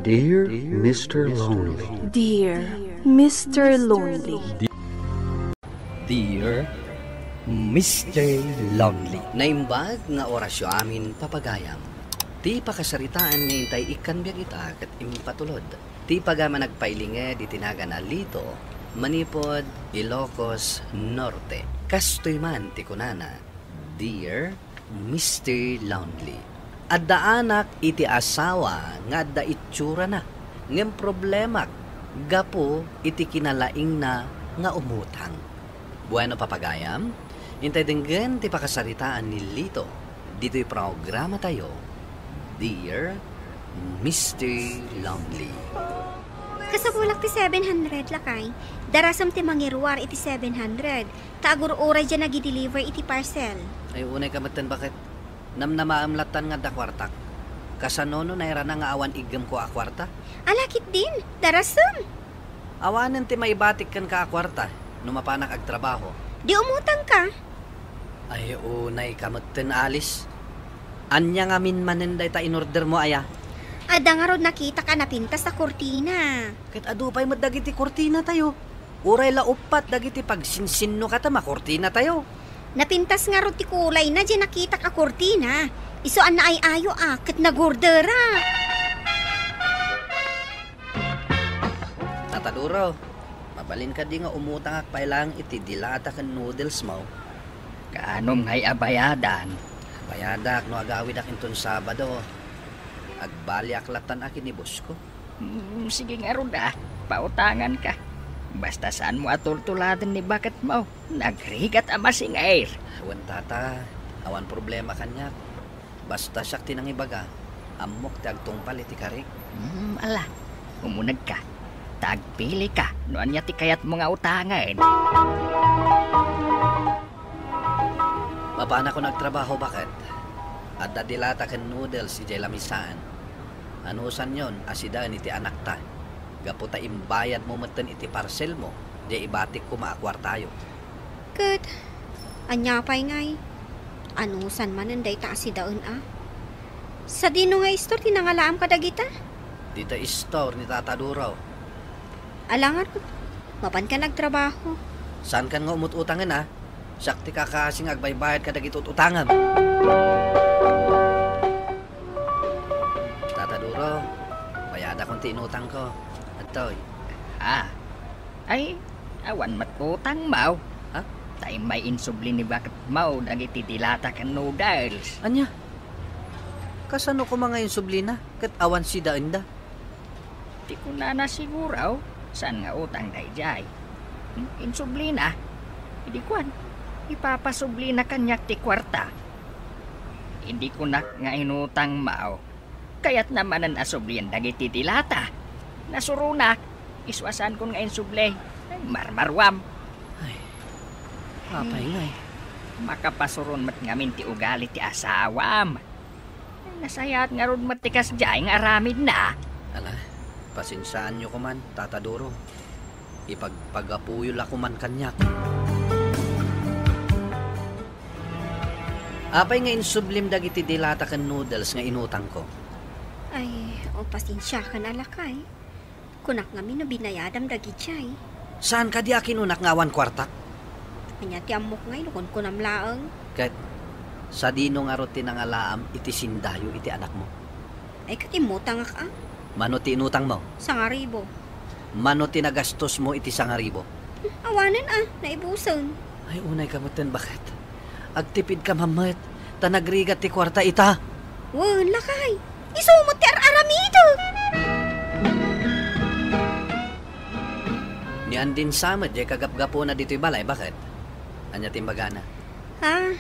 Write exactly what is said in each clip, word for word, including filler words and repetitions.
Dear Mister Lonely. Dear Mister Lonely. Dear Mister Lonely. Naimbag nga orasyo amin, papagayam. Ti pakasaritaan nga intay ikkan biag ita ket impatulod ti pagayam a nagpailinged iti nagan a Lito manipud Ilocos Norte. Kastoy man ti kunana, Dear Mister Lonely. Adda anak iti asawa nga adda itsurana, ngem problemak gapu iti kinalaingna nga umutang. Bueno, papagayam, intay denggen ti pakasaritaan ni Lito ditoy programatayo, Dear Mister Lonely. Kasapulak ti seven hundred, lakay. Darasem ti mangiruar iti seven hundred. Ta agur-uray diay nagideliver iti parcel. Ay, unay ka metten, baket. Namnamaem lattan nga adda kuartak. Kasano no nairana nga awan iggem ko a kuarta? Ala ketdin, darasem. Awanen ti maibatik kenka a kuarta no mapanak agtrabaho. Di umutang ka? Ay, unay ka metten, Alice. Ania ngamin manen dayta inorder mo, aya? Adda ngarud nakitak a napintas a kurtina. Ket adu pay met dagiti kurtina tayo. Uray la uppat dagiti pagsinsinno kata makurtina tayo. Napintas ngarud ti kulayna diay nakitak a kurtina. Isu a naay-ayo a ket nagurdera. Tata Duro, mabalin kadi nga umutangak pay laeng iti dilata ken noodles mo? Kaanom ngay a bayadan? Bayadak no agawidak inton Sabado. Agbaliak lattan a kinibus ko. Mm, sige ngarud a, pautangan ka. Basta saan mo a tultuladen ni baket mo. Nagrigat a masingir. Wen, tata, awan problema kaniak. Basta siak ti nangibaga, ammok ti agtungpal iti karik. Mm, ala, umuneg ka. Ta agpili ka no ania ti kayat mo nga utangen. Mapanakon agtrabaho, baket. Adda dilata ken noodles idiay lamisaan. Anusanyon a sidaen iti anakta, gapu ta imbayad mo metten iti parcel mo, diay ibatik koma a kuartayo. Ket, ania pay ngay? Anusan manen dayta a sidaen a? Sadino nga istor ti nangalaam kadagita? Dita istor ni Tata Duro. Ala ngarud, mapankan agtrabaho. Saankan nga umut-utangen a? Siak ti kakaasi nga agbaybayad kadagiti ut-utangem. Tata Duro, bayadakon ti inutangko. Adtoy. Ah. Ay, awan met utang, maw. Ha? Ta immay insubli ni baket maw dagiti dilata ken noodles. Ania? Kasano koma nga insublina ket awan sidaenda? Ti kunana siguro, saan nga utang daydiay. Hmm, insublina. Idi kuan, ipapasublina kaniak ti kuarta. Idi kunak nga inutang, maw. Kayatna manen a sublien dagiti dilata. Nasuronak, isu a saankon nga insubli. Ay, marmaruam. Ay, apay ngay? Makapasuron met ngamin ti ugali ti asawam. Nasayaat ngarud met ti kasdiay nga aramidna. Ala, pasensiaanyo koman, Tata Duro. Ipagpagapuyo la koman kaniak. Apay nga insublim dagiti dilata ken noodles nga inutangko? Ay, o, pasensiakan a lakay. Kunak ngamin no binayadam dagidiay. Saan kadi a kinunak nga awan kuartak? Ania ti ammok ngay no kunkunam laeng? Ket sadino ngarud ti nangalaam iti sindayo iti anakmo? Ay, ket immutangak a. Mano ti inutangmo? Sangaribo. Mano ti nagastosmo iti sangaribo? Awanen a, naibusen. Ay, unay ka metten, baket. Agtipidka man met, ta nagrigat ti kuarta ita. Wen, lakay. Isu met ti ar-aramidek. Ni Andin sa met diay kagapgapuna ditoy balay, baket? Ania ti imbagana? Ha?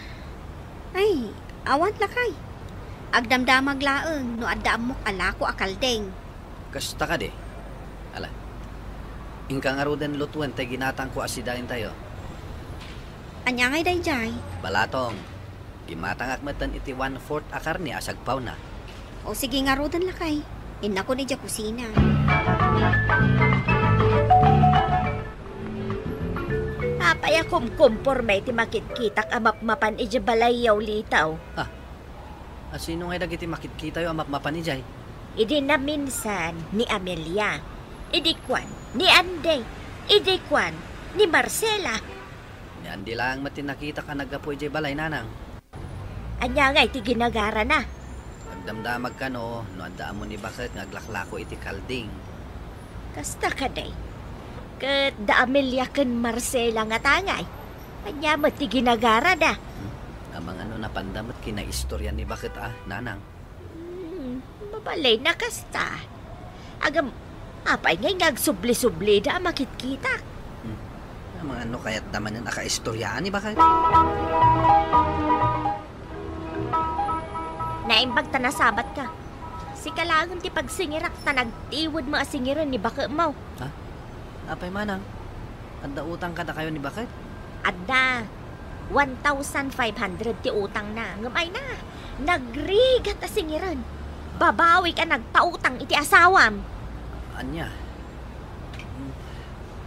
Ay, awan, lakay. Agdamdamag laeng no adda ammok a lako a kaldeng. Kasta kadi? Ala. Inka ngaruden lutuen tay ginatangko a sidaentayo. Ania ngay daydiay? Balatong. Imatangak metten iti one-fourth a karne a sagpawna. O, sige ngaruden, lakay. Innakon idiay kusina. Apay a kumkumporme iti makitkitak a mapmapan idiay balayyo, Lito? Ah, a sino ngay dagiti makitkitayo a mapmapan idiay? Idi naminsan ni Amelia, idi kuan ni Andy, idi kuan ni Marcela. Ni Andy laeng met ti nakitak a naggapu idiay balay, nanang. Ania ngay ti ginagarana? Agdamdamag kano no adda ammo ni baket nga aglaklako iti kalding. Kasta kadi. Ket da Amelia ken Marcela ngata ngay. Ania met ti ginagarada? Hmm? Amangan no napanda met kinaistorya ni baket a, nanang. Hmm, mabalin a kasta. Agam, apay ngay nga agsubli-sublida a makitkitak? Hmm. Amangan no kayatda manen a kaistoryaan ni baket? Naimbag ta nasabatka. Sika laeng ti pagsingirak ta nagtiwedmo a singiren ni baketmo. Ha? Apay manang? Adda utang kadakayo ni baket? Adda. One thousand five hundred ti utangna. Ngem ay na, nagrigat a singiren. Babawik a nagpautang iti asawam. Ania? Hmm.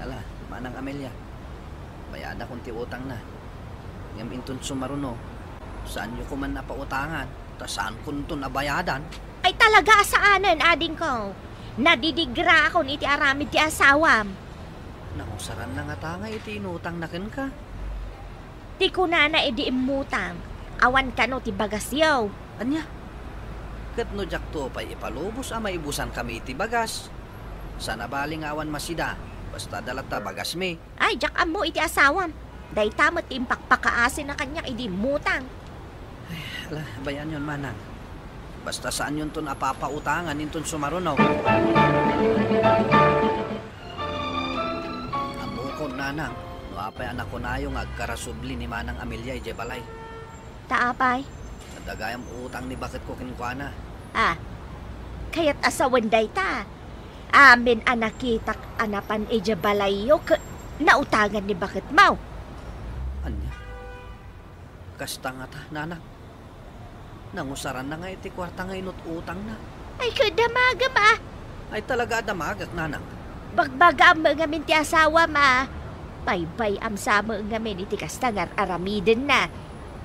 Ala, manang Amelia. Bayadakon ti utangna. Ngem inton sumaruno, saanyo koman a pautangan, ta saankonton a bayadan. Ay talaga a saanen, adingko. Nadidigraakon iti aramid ti asawam. Nangusaranna ngata nga iti inutangna kenka. Ti kunana idi immutang, awan kano ti bagasyo. Ania? Ket no diakto pay ipalubos a maibusankami iti bagas. Saan a bali nga awan masida, basta adda latta bagasmi. Ay, diak ammo iti asawam. Dayta met ti impakpakaasina kaniak idi immutang. Ay, ala, bay-anyon manang. Basta saanyonton a papautangan inton sumaruno. Ammokon, nanang, no apay a nakunayo nga agkarasubli ni Manang Amelia idiay balay. Ta apay? Adda gayam utang ni baketko kenkuana. Ah, kayat a sawen dayta. Amin a nakitak a napan idiay balayyo ket nautangan ni baketmo. Ania? Kasta ngata, nanang. Nangusaranna nga iti kuarta nga inut-utangna. Ay, ket damagem a. Ay, talaga a damagek, nanang. Bagbagaam met ngamin ti asawam a. Baybay-am sa met ngamin iti kasta nga ar-aramidenna.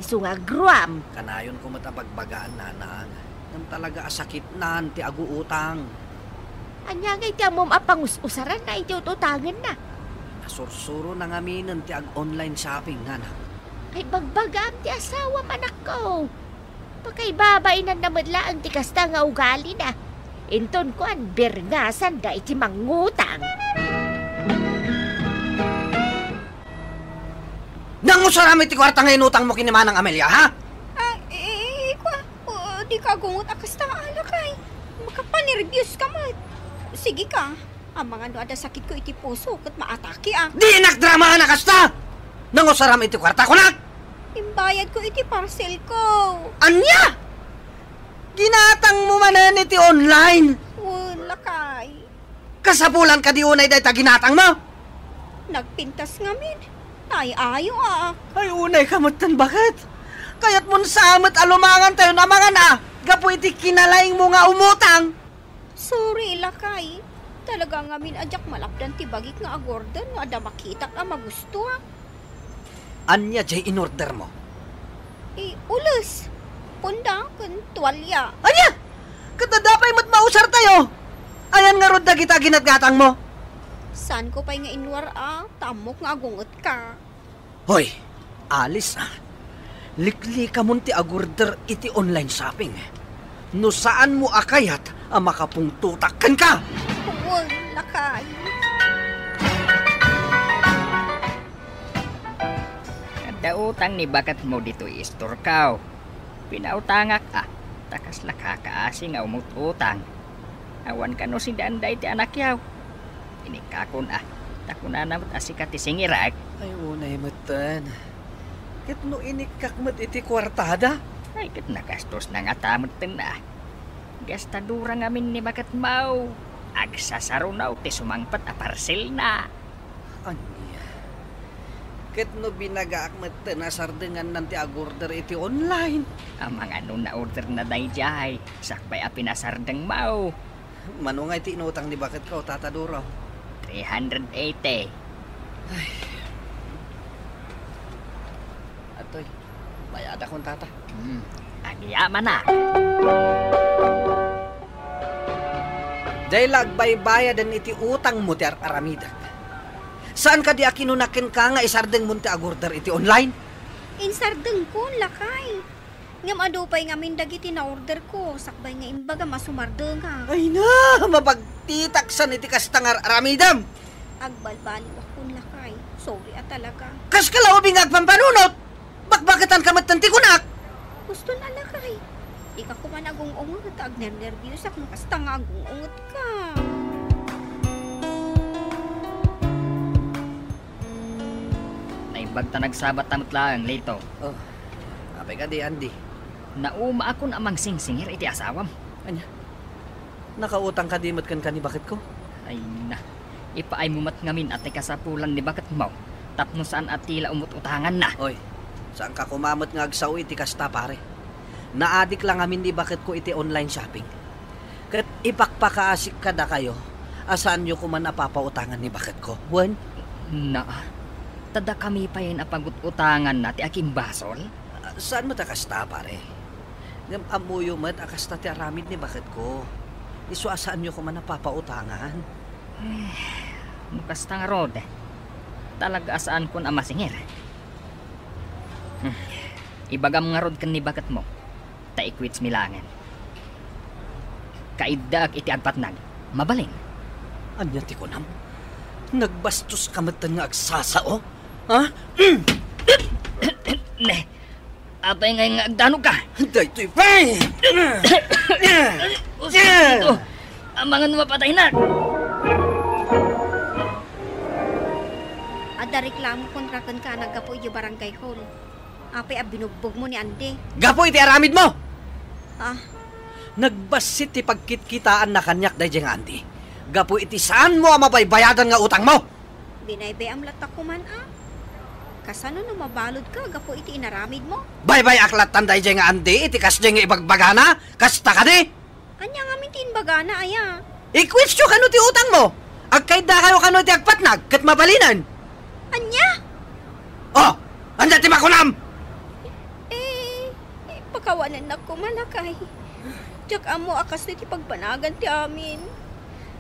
Isu nga agruam. Kanayonko met a bagbagaan, nanang. Ngem talaga a sakitnan ti aguutang. Ania ngay ti ammom a pangus-usaranna iti ut-utangenna? Nasursurona ngaminen ti ag-online shopping, nanang. Ay, bagbagaam ti asawam, anakko. Pakaibabainanna met laeng ti kasta nga ugalina. Inton kuan, birngasanda iti mangngutang. Nangusaram iti kuarta nga inutangmo ken ni Manang Amelia, ha? Ah, eh, eh, kua, o, dika agungot a kasta, lakay. Makapanerbios ka met. Sige ka. Amangan no adda sakitko iti puso ket maatake a. Dinak dramaan a kasta! Nangusaram iti kuarta, kunak! Imbayadko iti parcelko. Ania? Ginatangmo manen iti online? Wen, lakay. Kasapulan kadi unay dayta ginatangmo? Nagpintas ngamin. Ay-ayo a. Ay, unay ka metten, baket. Kayatmon sa met a lumangantayon amangan a gapu iti kinalaingmo nga umutang. Sorry, lakay. Talaga ngamin a diak malapdan ti bagik nga agorder no adda makitak a magustuak. Ania diay inordermo? Eh, ules, punda, ken tualya. Ania? Ket adda pay met mausartayo? Ayan ngarud dagita a ginatgatangmo? Saanko pay nga inwar a, ta ammok nga agungetka. Hoy, Alice, ah. Liklikamon ti agorder iti online shopping. No saanmo a kayat a makapungtotak kenka. Wen, lakay. Adda utang ni baketmo ditoy istorko. Pinautangak a, ta kasla kakaasi nga umut-utang. Awan kano sida anda iti anakyo. Inikkakon a, ta kunana met a sika ti singirek. Ay, unay metten. Ket no inikkak met iti kuartada? Ay, ket nagastosna ngata metten a. Gastadora ngamin ni baketmo. Agsasaruno ti sumangpet a parcelna. Ania? Ket no binagaak metten a sardengannan ti agorder iti online. Amangan no naorderna daydiay, sakbay a pinasardengmo. Mano ngay ti inutang ni baketko, Tata Duro? Three hundred eighty. Ay. Atoy, bayadakon, Tata. Hmm. Agyamanak. Dayta la agbaybayaden iti utangmo ti ar-aramidek. Saan kadi a kinunak kenka nga isardengmon ti agorder iti online? Insardengkon, lakay. Ngem adu pay ngamin dagiti naorderko, sakbay nga imbagam a sumardengak. Ay na, mapagtitaksan iti kasta nga ar-aramidem. Agbalbaliwakon, lakay. Sorry a talaga. Kaska la ubing nga agpampanunot? Bakbaketanka met ti kunak. Huston a, lakay. Dika koma agung-unget, agnernerbiosak no kasta nga agung-ungetka. Naimbag ta nagsabatta met laeng, Lito. Oh, apay kadi, Andy? Naumaakon a mangsingsingir iti asawam. Ania? Nakautang kadi met kenka ni baketko? Ay na, ipaaymo met ngamin a ti kasapulan ni baketmo tapno saan a ti la umut-utanganna. Oy, saanka koma met nga agsao iti kasta, pare. Naadik la ngamin ni baketko iti online shopping. Ket ipakpakaasik kadakayo a saanyo koma a papautangan ni baketko. Wen? Naa, ta dakami payen a pagut-utanganna ti akimbasol? Ah, saan met a kasta, pare. Ngem ammoyo met a kasta ti aramid ni baketko. Isu a saanyo koma a papautangan. Eh, no kasta ngarud, talaga a saankon a masingir. Hmm. Ibagam ngarud ken ni baketmo, ta i-quits mi laengen. Kaiddaak iti agpatnag. Mabalin? Ania ti kunam? Nagbastoska metten nga agsasao? Ha? Ne, apay ngay nga agdanogka? Daytoy pay! Usto, amangan no mapataynak! Adda reklamo kontra kenka naggapu idiay barangay hall. Apay a binugbogmo ni Andy? Gapu iti aramidmo! Ah? Nagbassit ti pagkitkitaanna kaniak daydiay nga Andy. Gapu iti saanmo a mabaybayadan nga utangmo! Binaybay-am latta koman a. Kasano no mabaludka gapu iti inaramidmo? Baybay-ak lattan daydiay nga Andy iti kasdiay nga ibagbagana? Kasta kadi? Ania ngamin ti imbagana, aya? Ikuitsyo kano ti utangmo? Agkaiddakayo kano iti agpatnag, ket mabalinen. Ania? Oh, ania ti makunam? Eh, eh, pakawanennak koma, lakay. Diak ammo a kastoy ti pagbanagan ti amin.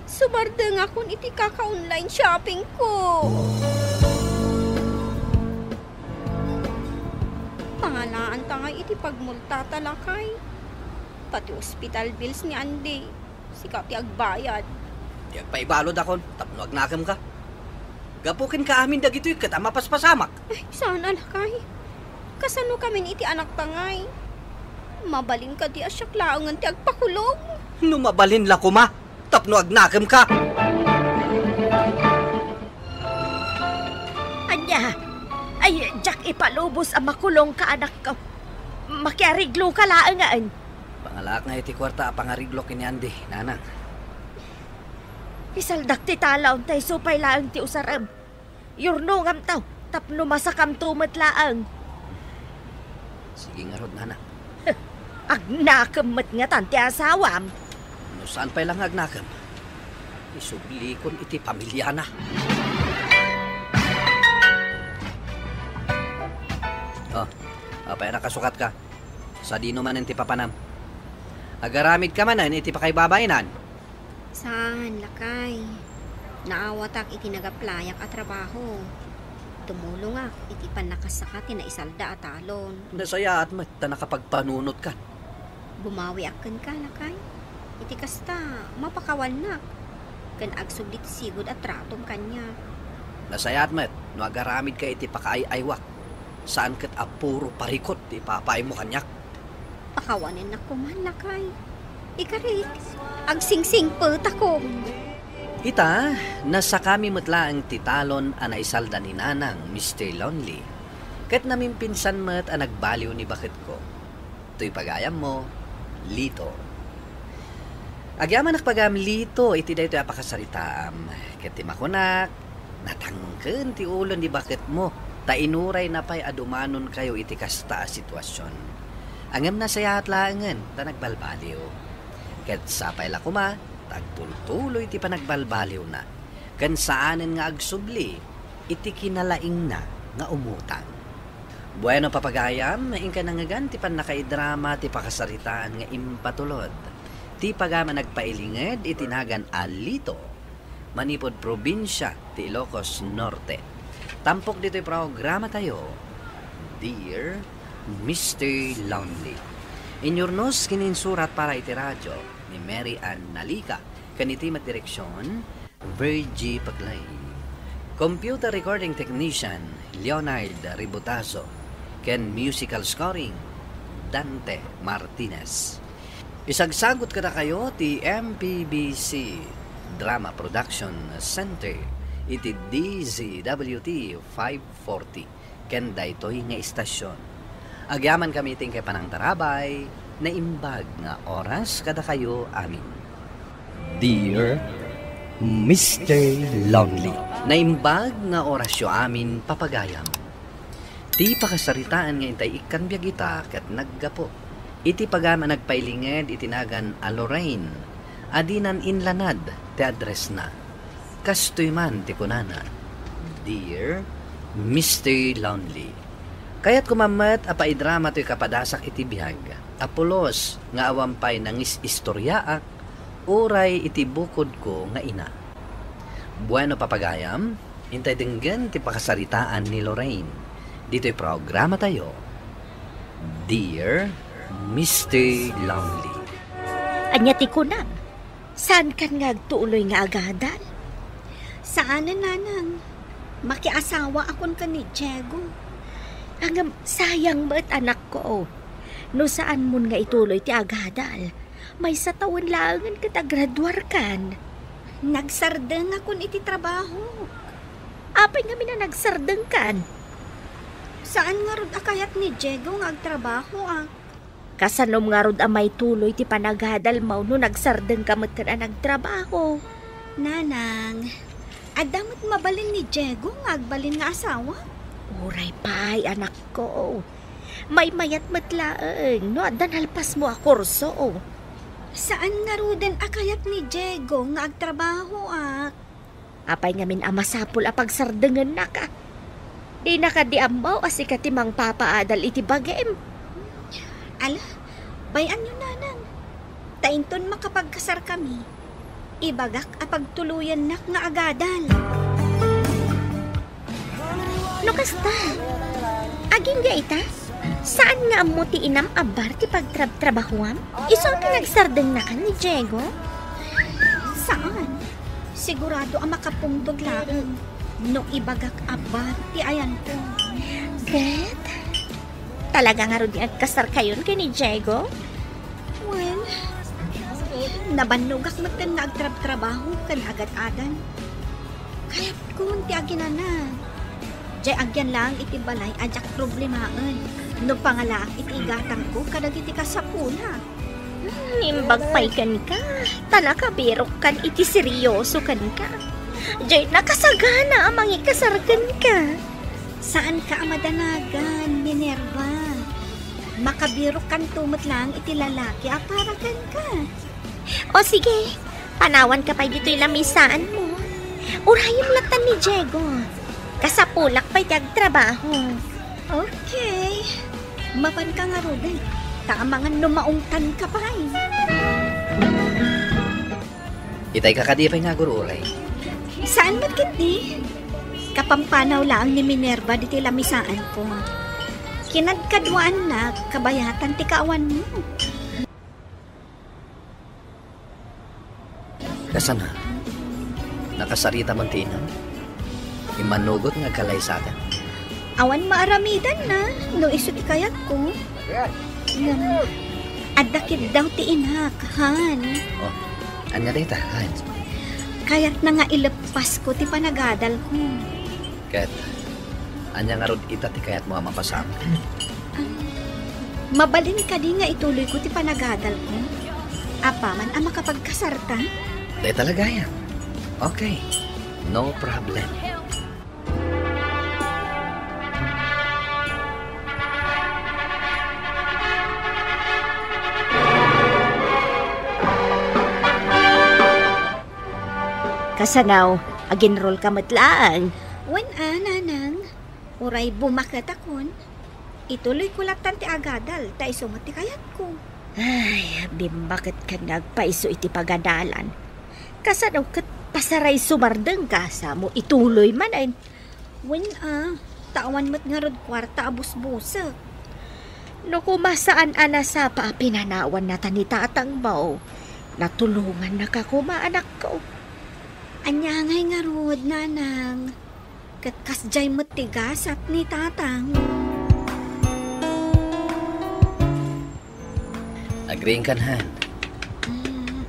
Sumardengakon iti kaka-online shopping ko. Pangalaanta ngay iti pagmultata, lakay. Pati hospital bills ni Andy, sika ti agbayad. Di agpaibaludakon tapno agnakemka. Gapu kenka amin dagitoy ket a mapaspasamak. Ay, saan a, lakay. Kasano kamin iti anakta ngay? Mabalin kadi a siak laengen ti agpakulong? No mabalin la koma tapno agnakemka. Ania? Ay, diak ipalubos a makulongka, anakko. Makiarigloka laengen. Pangalaak ngay iti kuarta a pangariglo ken ni Andy, nanang. Isaldak ti talon, ta isu pay laeng ti usarem. Yurnongamto tapno masakamto met laeng. Sige ngarud, nanang. Agnakem met ngatan ti asawam. No saan pay la nga agnakem, isublikon iti pamiliana. Oh, apay a nakasukatka? Sadino manen ti papanam? Agaramidka manen iti pakaibabainan? Saan, lakay. Naawatak iti nagaplayak a trabaho. Tumulongak iti pannakasaka ti naisalda a talon. Nasayaat met ta nakapagpanunotkan. Bumawiak kenka, lakay. Iti kasta, mapakawannak ken agsubli ti sigud a tratom kaniak. Nasayaat met no agaramidka iti pakaay-aywak. Saan ket a puro parikut ti ipapaaymo kaniak. Pakawanennak koman, lakay. Ikarik, agsingsingpetakon. Ita, nasakami met laeng ti talon a naisalda ni Nanang, Mister Lonely, ket namimpinsan met a nagbaliw ni baketko. Toy pagayammo, Lito. Agyamanak pagayam, Lito, iti daytoy a pakasaritaam. Ket ti makunak, natangken ti ulo ni baketmo, ta inurayna pay a dumanonkayo iti kasta a situasion. Ngem nasayaat laengen ta nagbalbaliw. Ket sapay la koma ta agtultuloy ti panagbalbaliwna, ken saanen nga agsubli iti kinalaingna nga umutang. Bueno, papagayam, inka nangngegan ti pannakaidrama ti pakasaritaan nga impatulod ti pagayam a nagpailinged iti nagan Alito, manipud probinsia ti Ilocos Norte. Tampok ditoy programatayo, Dear Mister Lonely. Inyurnos ken insurat para iti radio ni Mary Ann Nalica, ken iti met direksion, Virgie Paclay. Computer recording technician, Leonard Ributazo, ken musical scoring, Dante Martinez. Isagsagut kadakayo ti M P B C Drama Production Center iti D Z W T five forty ken daytoy nga istasyon. Agyamankami iti inkay panangtarabay, naimbag nga oras kadakayo amin. Dear Mister Lonely. Naimbag nga orasyo amin, papagayam. Ti pakasaritaan nga intay ikkan biag ita ket naggapu iti pagayam a nagpailinged iti nagan a Lorraine a dinan inlanad ti addressna. Kastoy man ti kunana, Dear Mister Lonely, kayatko man met a paidrama toy kapadasak iti biag a pulos nga awan pay nangis-istoriaak uray iti bukodko nga ina. Bueno, papagayam, intay denggen ti pakasaritaan ni Lorraine ditoy programatayo, Dear Mister Lonely. Ania ti kunam? Saankan nga agtuloy nga agadal? Saanen, nanang. Makiasawaakon ken ni Diego. Ngem sayang met, anakko. No saanmon nga ituloy ti agadal, maysa tawen laengen ket agraduarkan. Nagsardengakon iti trabaho. Apay ngamin a nagsardengkan? Saan ngarud a kayat ni Diego nga agtrabahoak? Kasanom ngarud a maituloy ti panagadalmo no nagsardengka metten a nagtrabaho? Nanang, adda met mabalin ni Diego nga agbalin nga asawa? Uray pay, anakko. Maymayat met laeng no adda nalpasmo a kurso. Saan ngaruden a kayat ni Diego nga agtrabahoak? Apay ngamin a masapul a pagsardengennaka? Dina kadi ammo a sika ti mangpapaadal iti bagim? Ala, bay-anyo, nanang. Ta inton makapagkasarkami, ibagak a pagtuloyennak nga agadal. No kasta, agingga ita? Saan nga ammo ti inam a bar ti pagtrabtrabahuam? Isu a pinagsardengnakan ni Diego? Saan. Sigurado a makapungtod laeng no ibagak a bar ti ayanko. Ket? Talaga ngarud nga agkasarkayon ken ni Diego? Wen, nabannogak metten nga agtrabtrabaho ken agad-adan. Kayat Kun ti aginana, jay agyan laeng iti balay a diak problemaen no pangalaak iti igatangko kadagiti kasapulak. Hmm, imbag pay kenka, ta nakabirokkan iti serioso kenka. Jay nakasagana a mangikasar kenka. Saanka a madanagan, Minerva. Makabirokkanto met laeng iti lalaki a para kenka. O sige, panawanka pay ditoy lamisaanmo. Urayem lattan ni Diego. Kasapulak pay ti agtrabaho. Okay. Mapanka ngaruden, ta amangan no maungtanka pay. Itay ka kadi pay nga agur-uray. Saan met ketdi? Kapampanaw laeng ni Minerva ditoy lamisaanko. Kinadkaduaannak kabayatan ti kaawanmo. Kasano? Nakasarita man ti inam? Immanugot nga agkalaysakan? Awan maaramidanna no isu ti kayatko. Ngem, adda kiddaw ti inak, Han. Oh, ania dayta, Han? Kayatna nga ileppasko ti panagadalko. Ket ania ngarud ita ti kayatmo a mapasamak? Ah, mabalin kadi nga ituloyko ti panagadalko? Apaman a makapagkasarta? Dayta la gayam. Okay. No problem. Kasano, aginrolka met laeng? Wen a, nanang. Uray bumaketakon. Ituloyko lattan ti agadal, ta isu met ti kayatko. Ay, bimmaket ken nga agpayso iti pagadalan. Kasano ket pasaray sumardengka, sa mo ituloy manen? Wen a, ta awan met ngarud kuarta a busbusek. No kuma saan a nasapa a pinanawan nata ni tatangmo, natulongannaka kuma, anakko. Ania ngay ngarud, nanang? Ket kasdiay met ti gasat ni tatang. Agriingkan, han? Mm.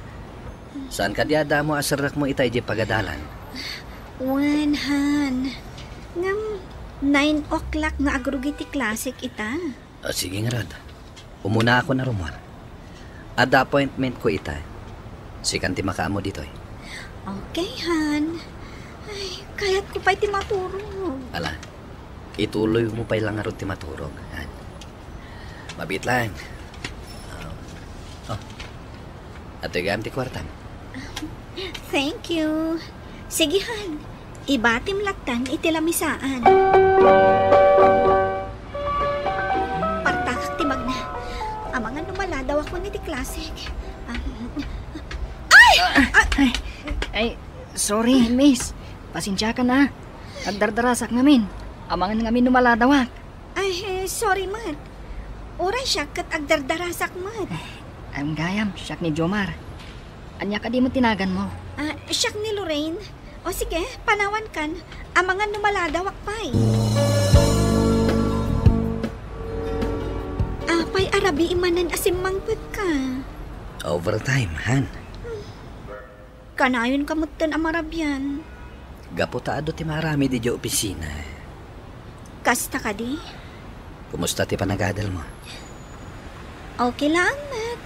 Saan kadi a damo a serrekmo ita idiay pagadalan? Wen, han. Ngem, nine o'clock nga agrugi ti klasek ita. Ah, sige ngarud. Umunaakon a rummuar. Adda appointmentko ita. Sikan ti makaammo ditoy. Okay, han. Ay, kayatko pay ti maturog. Ala, ituloymo pay la ngarud ti maturog, han. Mabiit laeng. Um, oh. Adtoy gayam ti kuartam. Thank you. Sige, han. Ibatim lattan iti lamisaan. Partakak ti magna. Amangan no maladawakon iti klasek. Ah, ay! Ah! Ay, ay, sorry, miss. Pasensiakan a. Agdardarasak ngamin. Amangan ngamin no maladawak. Ay, eh, sorry met. Uray siak ket agdardarasak met. Ay, gayam, siak ni Jomar. Ania kadi met ti naganmo? Ah, siak ni Lorraine. O sige, panawankan. Amangan no maladawak pay. Apay a rabii manen a simmangpetka? Overtime, han. Kanayonka metten a marabian. Gapu ta adu ti maaramid idiay opisina. Kasta kadi? Kumusta ti panagadaelmo? Okay laeng met.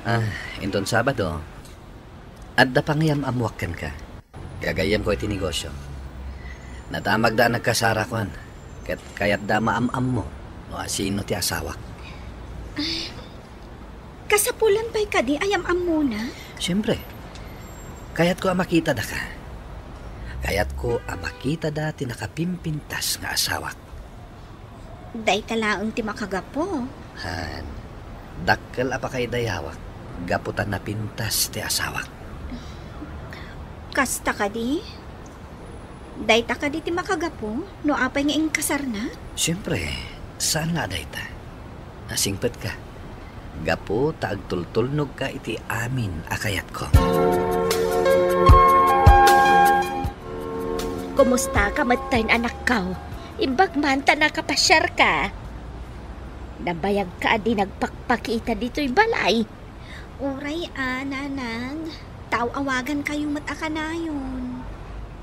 Ah, inton Sabado, adda pangayam-ammoak kenka. Gagayyemko iti negosio. Nadamagda a nagkasarakon, ket kayatda a maam-ammo no asino ti asawak. Kasapulan pay kadi a yam-ammona? Siempre. Kayatko a makitada ka. Kayatko a makitada ti nakapimpintas nga asawak. Dayta laeng ti makagapu. Han, dakkel a pakaidayawak gapu ta napintas ti asawak. Kasta kadi? Dayta kadi ti makagapu no apay nga inkasarna? Siempre, saan nga a dayta. Nasingpetka. Gapu ta agtultulnogka iti amin a kayatko. Kumustaka metten, anakko? Imbag man ta nakapasiarka. Nabayagka a di nagpakpakita ditoy balay. Uray a, nanang, ta aw-awagankayo met a kanayon.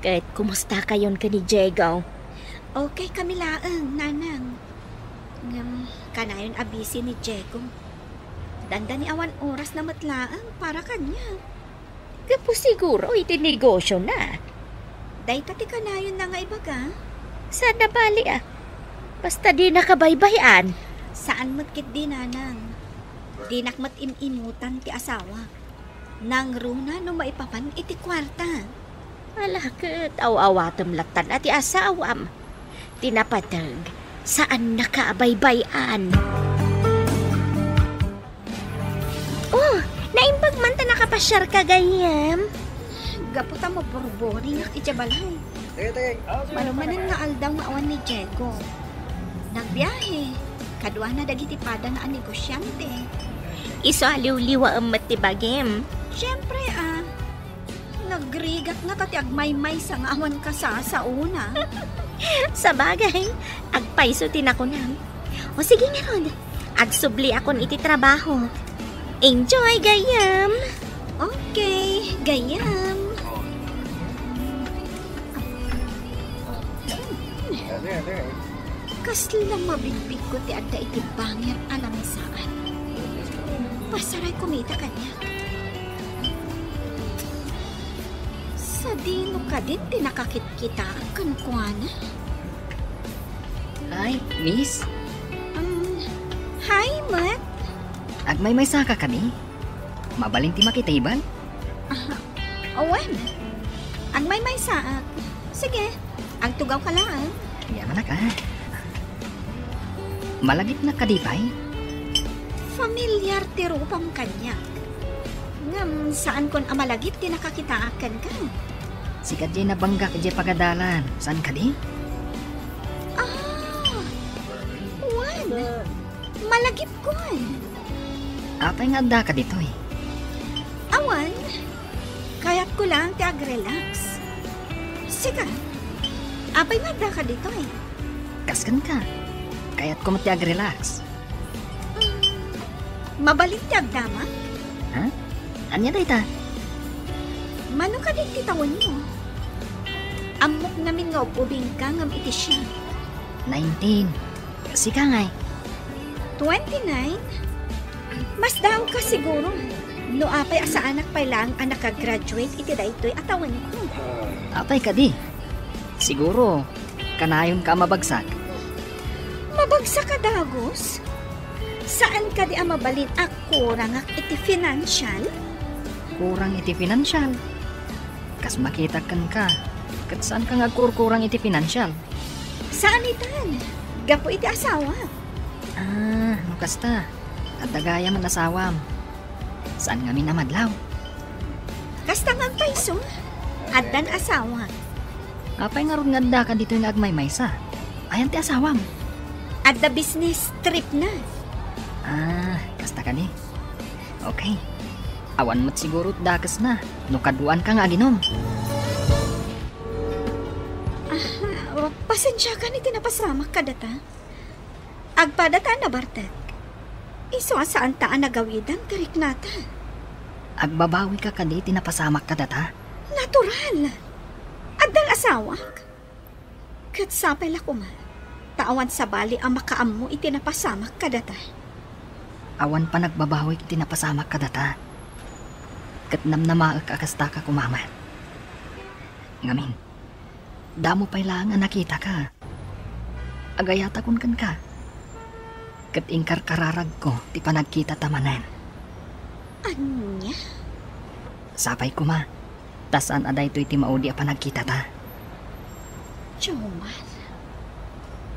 Ket kumustakayon ken ni Diego? Okay kami laeng, nanang. Ngem, kanayon a busy ni Diego. Dandani awan orasna met laeng para kaniak. Gapu siguro iti negosiona. Dayta ti kanayonna nga ibaga? Saan a bali a. Basta dinaka baybay-an. Saan met ketdi, nanang. Dinak met im-imutan ti asawak. Nangruna no maipapan iti kuarta. Ala ket, aw-awatem lattan a ti asawam. Ti napateg, saannaka a baybay-an. Oh, naimbag man ta nakapasiarka, gayyem. Gapu ta maburboringak idiay balay. Manumanen nga aldaw nga awan ni Diego. Nagbiahe, kaduana dagiti padana a negosiante. Isu a liwliwaem met ti bagim. Siempre, ah. Nagrigat na ta ti agmaymaysa nga awan kasasaona. Sabagay, agpayso ti nakunam. O sige ngarud, agsubliakon iti trabaho. Enjoy, gayyem! Okay, gayyem. Kasla mabigbigko ti adda iti bangir a lamisaan. Pasaray kumita kaniak. Sadino kadin ti nakakitkitaak kenkuana? Hi, miss. Um, hi, met. Agmaymaysaka kadi? Mabalin ti makitable? Ah, wen. Agmaymaysaak. Sige, agtugawka laeng. Yamanak, ah. Malagipnak kadi pay? Familiar ti rupam kaniak. Ngem saankon a malagip ti nakakitaak kenka. Sika diay nabanggak idiay pagadalan, saan kadi? Ah, wen. Malagipkon. Apay nga addaka ditoy? Awan. Kayatko laeng ti agrelax. Sika, apay nga addaka ditoy? Kas kenka. Kayatko met ti agrelax. Mm, mabalin ti agdama? Ha? Ania dayta? Mano kadi ti tawenmo? Ammok ngamin nga ub-ubingka ngem iti siak. Nineteen. Sika ngay? Twenty-nine? Mas daawka siguro. No apay a saanak pay laeng a nakagraduate iti daytoy a tawenko. Apay kadi? Siguro, kanayonka a mabagsak. Mabagsak a dagus? Saan kadi a mabalin a kurangak iti financial? Kurang iti financial? Kas makitak kenka, ket saanka nga agkurkurang iti financial? Saan itan, gapu iti asawa. Ah, no kasta, adda gayam asawam. Saan ngamin a madlaw? Kasta nga agpayso, addan asawa. Apay ngarud nga addaka ditoy nga agmaymaysa? Ayan ti asawam? Adda business trip na. Ah, kasta kadi. Okay. Awan met siguro dakesna no kaduaanka nga aginom. Ah, pasensiakan iti napasamak kadata. Agpadata a nabartek. Isu a saanta a nagawidan ti riknata. Agbabawika kadi iti napasamak kadata? Natural. Addan asawak. Ket sapay la koma, ta awan sabali a makaammo iti napasamak kadata. Awan panagbabawik iti napasamak kadata. Ket namnamaek a kastaka koma met. Ngamin, damo pay laeng a nakitaka. Agayatakon kenka. Ket inkarkararagko ti panagkitata manen. Ania? Sapay koma, ta saan a daytoy ti maudi a panagkitata. Jomar.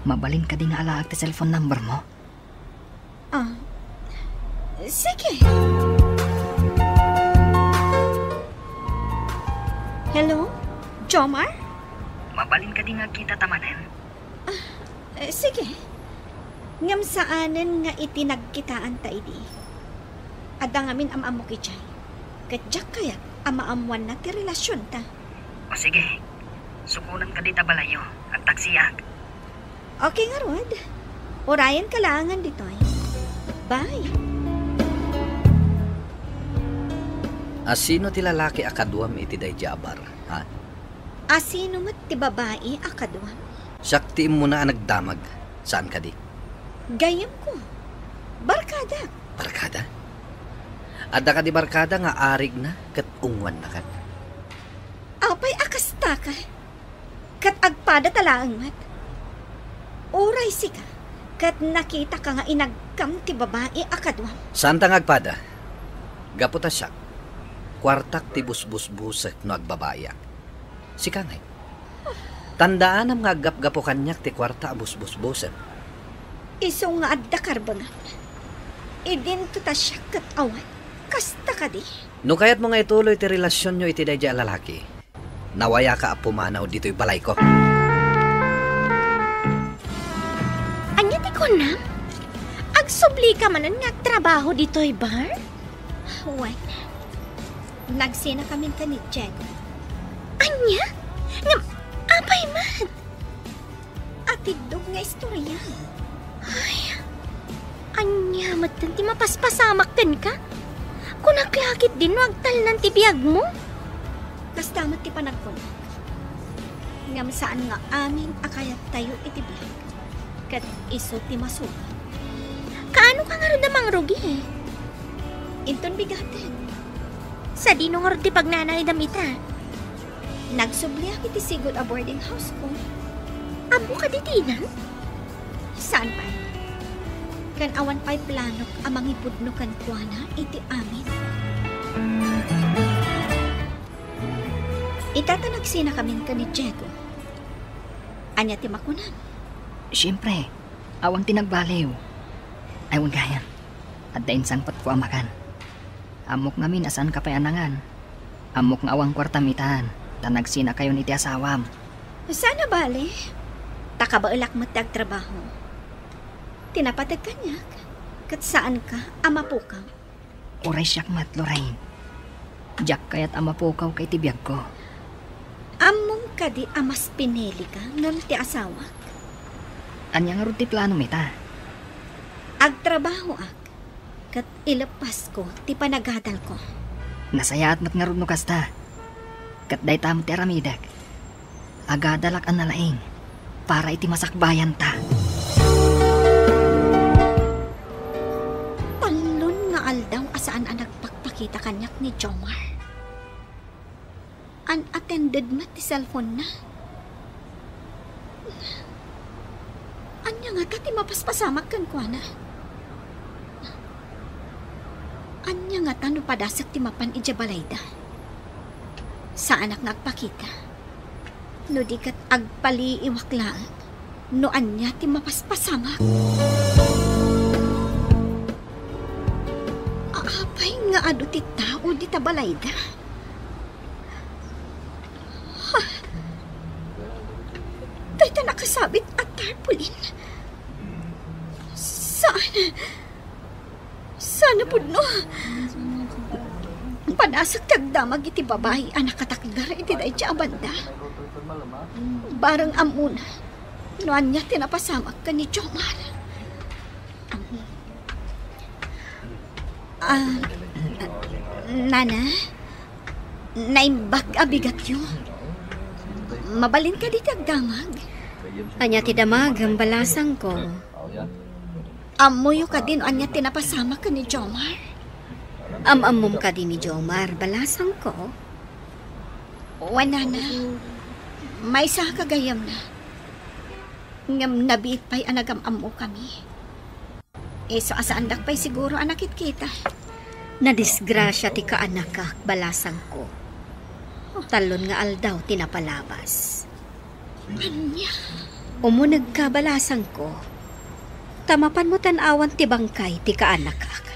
Mabalin kadi nga alaek ti cellphone number mo? Ah, sige. Hello? Jomar? Mabalin kadi nga agkitata manen? Ah, eh, sige. Ngem saanen nga iti nagkitaanta idi. Adda ngamin am-ammok idiay. Ket diak kayat a maammoanna ti relasionta. O sige, sukonan kadi ta balayyo. Agtaksiak. Okay ngarud. Urayenka laengen ditoy. Bye. Asino ti lalaki a kaduam iti daydiay a bar, ha? Asino met ti babai a kaduam? Siak ti immuna a nagdamag, saan kadi? Gayyemko. Barkadak. Barkada? Adda kadi barkada nga arigna ket ungwannakan? Apay a kastaka? Ket agpadata laeng met. Uray sika, ket nakitaka nga inagkam ti babai a kaduam. Saanta nga agpada. Gapu ta siak, kuartak ti busbusbusek no agbabaiak. Sika ngay. Tandaanam nga aggapgapu kaniak ti kuarta a busbusbusem. Isu nga adda karbengam. Idinto ta siak ket awan. Kasta kadi? No kayatmo nga ituloy ti relasionyo iti daydiay a lalaki, nawayaka a pumanaw ditoy balayko. Ania ti kunam? Agsublika manen nga agtrabaho ditoy bar? Wen, nagsinakamin ken ni Diego. Ania? Ngem, apay met? Atiddog nga istorya. Ay, ania metten ti mapaspasamak kenka? Kunak la ketdin no agtalnan ti biagmo? Kasta met ti panagkunak. Ngem saan nga amin a kayattayo iti biag. Ket isu ti masuba. Kaano ka ngarud a mangrugi? Inton bigaten. Sadino ngarud ti pagnanaydam ita? Nagsubliak iti sigud a boarding house ko. Ammo kadi ti inam? Saan pay? Ken awan pay planok a mangipudno kenkuana iti amin. Ita ta nagsinakamin ken ni Diego. Ania ti makunam? Siempre, awan ti nagbaliw. Ay, wen gayam. Adda insangpetko a makan. Ammok ngamin a saanka pay a nangan. Ammok nga awan kuartam itan, ta nagsinakayon iti asawam. Saan a bale? Ta kabaelak met ti agtrabaho. Ti napateg kaniak, ket saanka a mapukaw. Uray siak met, Lorraine. Diak kayat a mapukaw ka iti biagko. Ammom kadi a mas pinilika ngem ti asawak? Ania ngarud ti planom ita? Agtrabahoak, ket ileppasko ti panagadalko. Nasayaat met ngarud no kasta. Ket dayta met ti aramidek. Agadalak a nalaing para iti masakbayanta. Tallon nga aldaw a saan a nagpakpakita kaniak ni Jomar. Unattended met ti cellphone-na. Ania ngata ti mapaspasamak kenkuana? Ania ngata no padasek ti mapan idiay balayda? Saanak nga agpakita. No di ket agpaliiwak laeng no ania ti mapaspasamak. Apay nga adu ti tao dita balayda? Ha? Dayta nakasabit a tarpaulin? Saan? Saan a pudno? Padasek ti agdamag iti babai a nakatakder iti dayta a banda. Bareng ammona no ania ti napasamak ken ni Jomar. Ah, Nana, naimbag a bigatyo. Mabalin kadi ti agdamag? Ania ti damagem, balasangko? Ammoyo kadi no ania ti napasamak ken ni Jomar? Am-ammom kadi ni Jomar, balasangko? Wen, Nana. Maysa a gagayyemna. Ngem nabiit pay a nagam-ammokami. Isu a saandak pay siguro a nakitkita. Nadisgrasia ti kaanakak, balasangko. Tallon nga aldaw ti napalabas. Ania? Umunegka, balasangko. Ta mapanmo tan-awan ti bangkay ti kaanakak.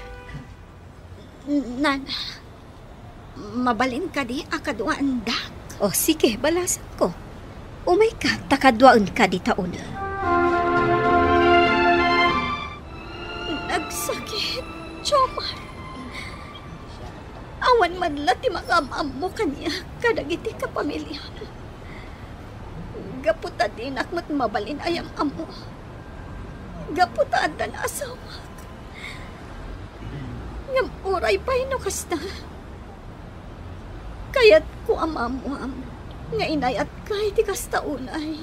Nana, mabalin kadi a kaduaendak? O, sige, balasangko. Umayka, ta kaduaenka dita uneg. Nagsakit, Jomar. Awan man la ti makaam-ammo kaniak kadagiti kapamiliam. Gapu ta dinak met mabalin a yam-ammo. Gapu ta addan asawak. Ngem uray pay no kasta, kayatko a maammoam nga inayatka iti kasta unay.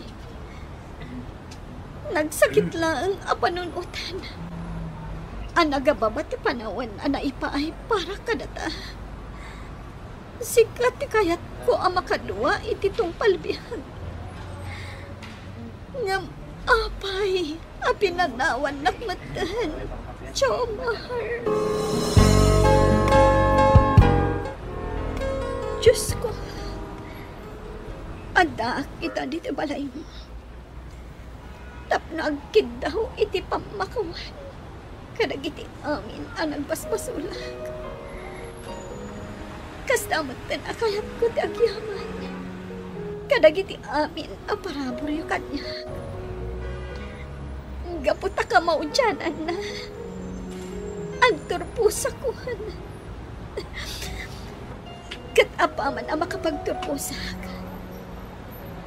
Nagsakit laeng a panunotan a nagababa ti panawen a naipaay para kadata. Sika ti kayatko a makadua iti tungpal biag. Ngem apay a pinanawannak metten, Jomar. Diosko, addaak ita ditoy balaymo tapno agkiddaw iti pammakawan kadagiti amin a nagbasbasolak. Kasta metten a kayatko ti agyaman kadagiti amin a paraburyo kaniak. Gapu ta kamaudiananna, agturposakon. Ket apaman a makapagturposak,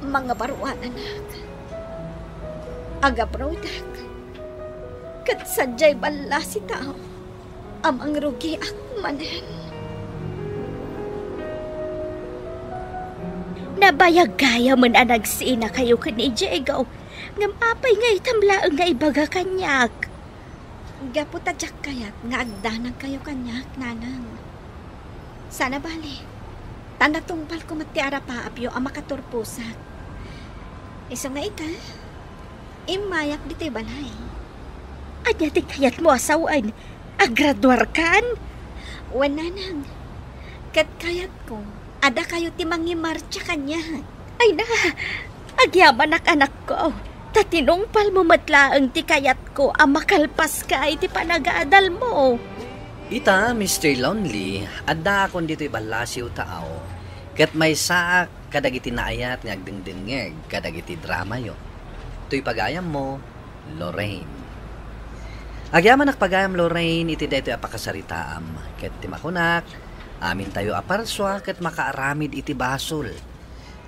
mangabaruananak, agabrodak, ket sadiay ballasi tao a mangrugiak manen. Nabayag gayamen a nagsinakayo ken ni Diego, ngem apay nga itam laeng nga ibaga kaniak? Gapu ta diak kayat nga agdanagkayo kaniak, nanang. Saan a bale, ta natungpalko met ti arapaapyo a makaturposak. Isu nga ita, immayak ditoy balay. Ania ti kayatmo a sawen? Agraduarkan? Wen, nanang. Ket kayatko a dakayo ti mangimartsa kaniak. Ay na, agyamanak, anakko, ta tinungpalmo met laeng ti kayatko a makalpaska iti panagadalmo. Ita, Mister Lonely, addaakon ditoy ballasiw taaw, ket maysaak kadagiti naayat nga agdengdengngeg kadagiti dramayo. Toy pagayammo, Lorraine. Agyamanak pagayam, Lorraine, iti daytoy a pakasaritaam, ket ti makunak, amintayo a parsua ket makaaramid iti basol.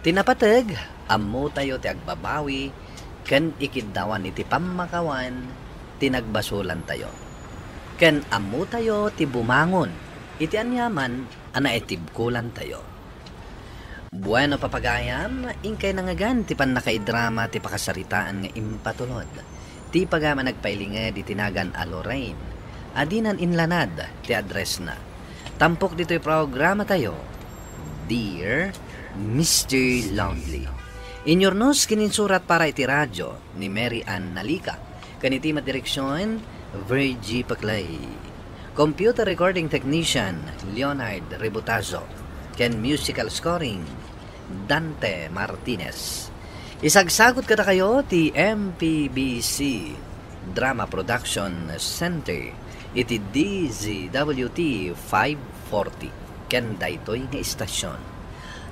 Ti napateg, ammotayo ti agbabawi ken ikiddawan iti pammakawan ti nagbasolantayo. Ken ammotayo ti bumangon iti aniaman a naitibkolantayo. Bueno, papagayam, inkay nangngegan ti pannakaidrama ti pakasaritaan nga impatulod. Ti pagayam a nagpailinged iti nagan a Lorraine, a dinan inlanad ti addressna. Tampok ditoy programatayo, Dear Mister Lonely. Inyurnos ken insurat para iti radio ni Mary Ann Nalica, ken iti madireksion, Virgie Paclay. Computer recording technician, Leonard Rebutazo, ken musical scoring, Dante Martinez. Isagsagut kadakayo ti M P B C Drama Production Center iti D Z W T five forty ken daytoy nga istasyon.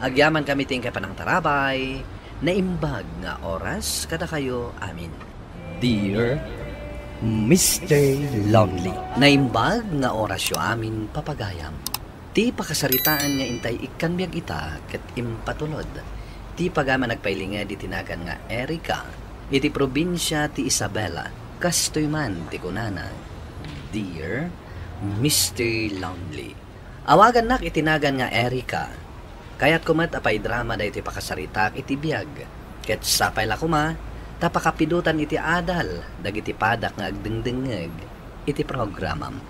Agyamankami ti inkay panangtarabay, naimbag nga oras kadakayo amin. Dear Mister Lonely. Naimbag nga orasyo amin, papagayam. Ti pakasaritaan nga intay ikkan biag ita ket impatulod ti pagayam a nagpailinged iti nagan nga Erica, iti probinsia ti Isabela. Kastoy man ti kunana, Dear Mister Lonely. Awagannak iti nagan nga Erica. Kayatko met a paidrama daytoy pakasaritaak iti biag, ket sapay la koma ta pakapidotan iti adal dagiti padak nga agdengdengngeg iti programam.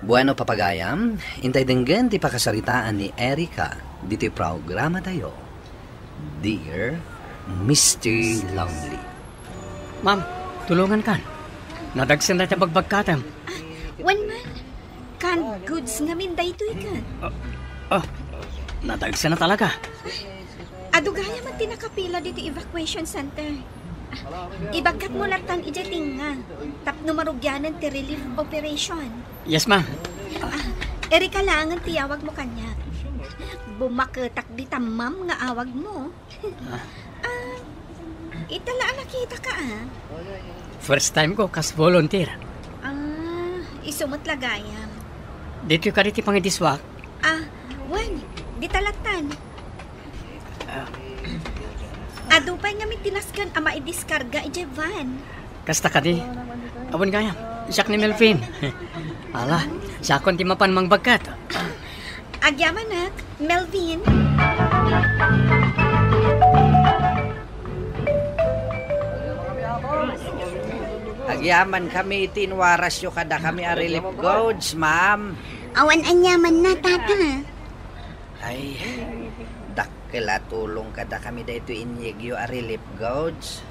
Bueno, papagayam, intay denggen ti pakasaritaan ni Erica ditoy programatayo, Dear Mister Lonely. Ma'am, tulongankan. Nadagsen dayta bagbagkatem. Ah, wen man. Canned goods ngamin daytoy ket. Ah, ah, nadagsen a talaga. Adu gayam ti nakapila ditoy evacuation center. Ah, ibagkatmo lattan idiay tengnga tapno marugianen ti relief operation. Yes, ma'am. Ah, Erica laengen ti awagmo kaniak. Bumaketak dita ma'am nga awagmo. Ah. Ah, ita la a nakitaka, ah. First time ko kas volunteer. Ah, isu met la gayam. Ditoy kadi ti pangidisuak? Ah, wen, dita lattan. Ah. Adu pay ngamin ti nasken a maidiskarga idiay van. Kasta kadi? Awan gayam. Siak ni Melvin. Ala, siakon ti mapan mangbagkat. Agyamanak, Melvin. Agyamankami iti inwarasyo kadakami a relief goods, ma'am. Awan aniamanna, tata. Ay, dakkel a tulong kadakami daytoy inyegyo a relief goods.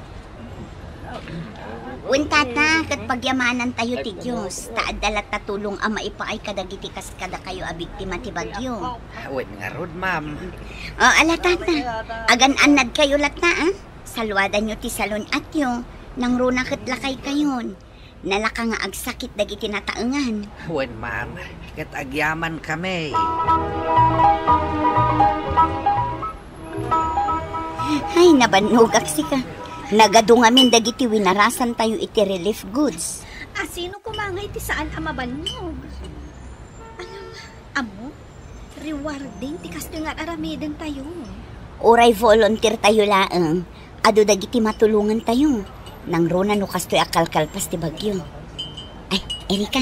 Wen, tata, ket pagyamanantayo ti Dios, ta adda latta tulong a maipaay kadagiti kas kadakayo a biktima ti bagyo. Wen ngarud, ma'am. O, ala, tata, agan-annadkayo latta, a? Saluadanyo ti salun-atyo, nangruna ket lakaykayon. Nalaka nga agsakit dagiti nataengan. Wen, ma'am, ket agyamankami. Ay, nabannogak sika. Nagadu ngamin dagiti winarasantayo iti relief goods. A, sino koma ngay ti saan a mabannog? Alam, ammo, rewarding ti kastoy nga ar-aramidentayo. Uray volunteer tayo laeng, adu dagiti matulongantayo. Nangruna no kastoy a kalkalpas ti bagyo. Ay, Erica,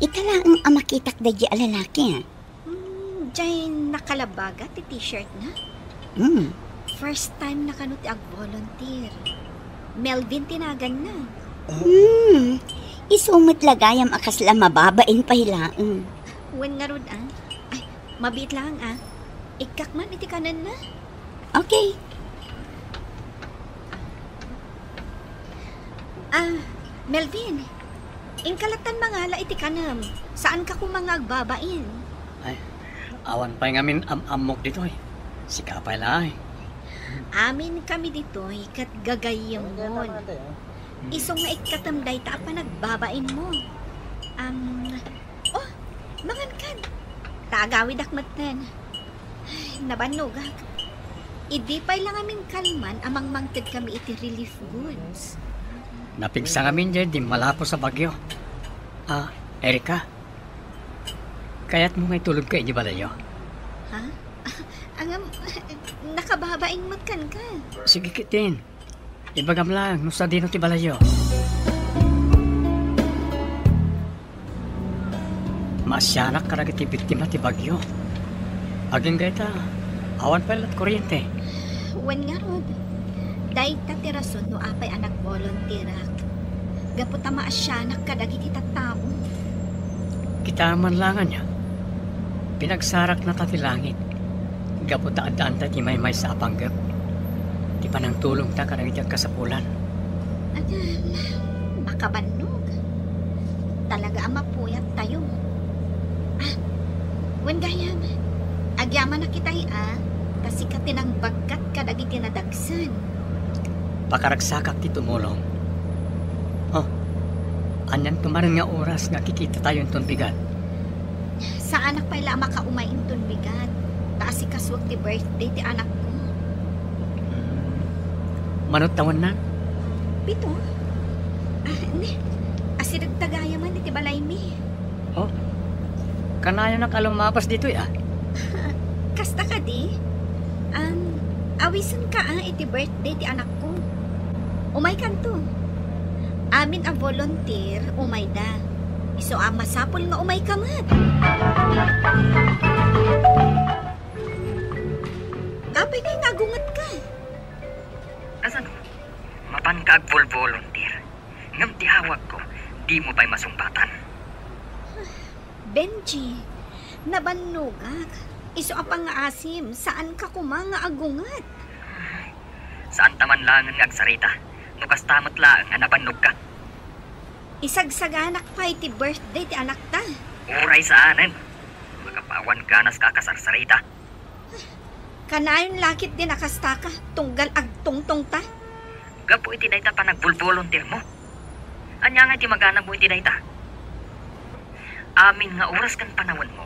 ita laeng a makitak daydi a lalaki, a. Hmm, diay nakalabaga ti t-shirt na? Hmm. First time na kano ti ag-volunteer. Melvin ti naganna. Hmm, isu met la gayam a kasla mababain pay laeng. Wen ngarud, a? Ay, mabiit laeng, a. Ikkak man iti kanenna. Okay. Ah, Melvin, inka lattan mangala iti kanem. Saanka koma nga agbabain. Ay, awan pay ngamin am-ammok ditoy. Sika pay laeng. Aminkami ditoy ket gagayyemon. Isu nga ikkatem dayta a panagbabainmo. Am, oh, Awan kan. Ta agawidak metten. Ay, nabannogak. Idi pay la ngamin kalman a mangmangted kami iti relief goods. Napigsa ngamin diay dimmalapo sa bagyo. Ah, Erika, kayatmo nga itulodka iti balayyo? Ha? Angam, nakababain met kenka. Sige ketdin. Ibagam laeng no sadino ti balayyo. Maasianak kadagiti biktima ti bagyo. Agingga ita, awan pay la't kuryente. Wen ngarud, dayta ti rason no apay a nagvolunteerak. Gapu ta maasianak kadagiti tattao. Kitaem man laeng ania, pinagsarakna ta ti langit. Gapu ta addaanta ti maymaysa a panggep ti panangtulongta kadagiti agkasapulan. Agam, makabannog. Talaga a mapuyattayo. Ah, wen gayam, agyamanak itay a, ta sika ti nangbagkat kadagiti nadagsen. Pakaragsakak ti tumulong. Oh, anian tumaren nga oras nga kikitatayo inton bigat? Saanak pay la a makaumay inton bigat, ta asikasuak ti birthday ti anakko. Hmm. Mano tawenna? Pito. Ah, ne, asiregta gayamen iti balaymi. Oh, kanayonak a lumabas ditoy, ah. Kasta kadi? Am, awisenka, ah, iti birthday ti anakko. Umaykanto. Amin a volunteer, umayda. Isu a masapul nga umayka met. Apay ngay nga agungetka? Kasano? Mapanka agvolvolunteer. Ngem ti awagko, dimo pay masungbatan. Benji, nabannogak. Isu a pangngaasim, saanka koma nga agunget. Saanta man laengen nga agsarita, no kasta met laeng nga nabannogka. Isagsaganak pay ti birthday ti anakta. Uray saanen. Makapawan ganaska a kasarsarita. Kanayon la ketdin a kastaka, tunggal agtungtongta. Gapu iti dayta panagvolvolunteermo. Ania ngay ti maganabmo iti dayta? Amin nga oras ken panawenmo,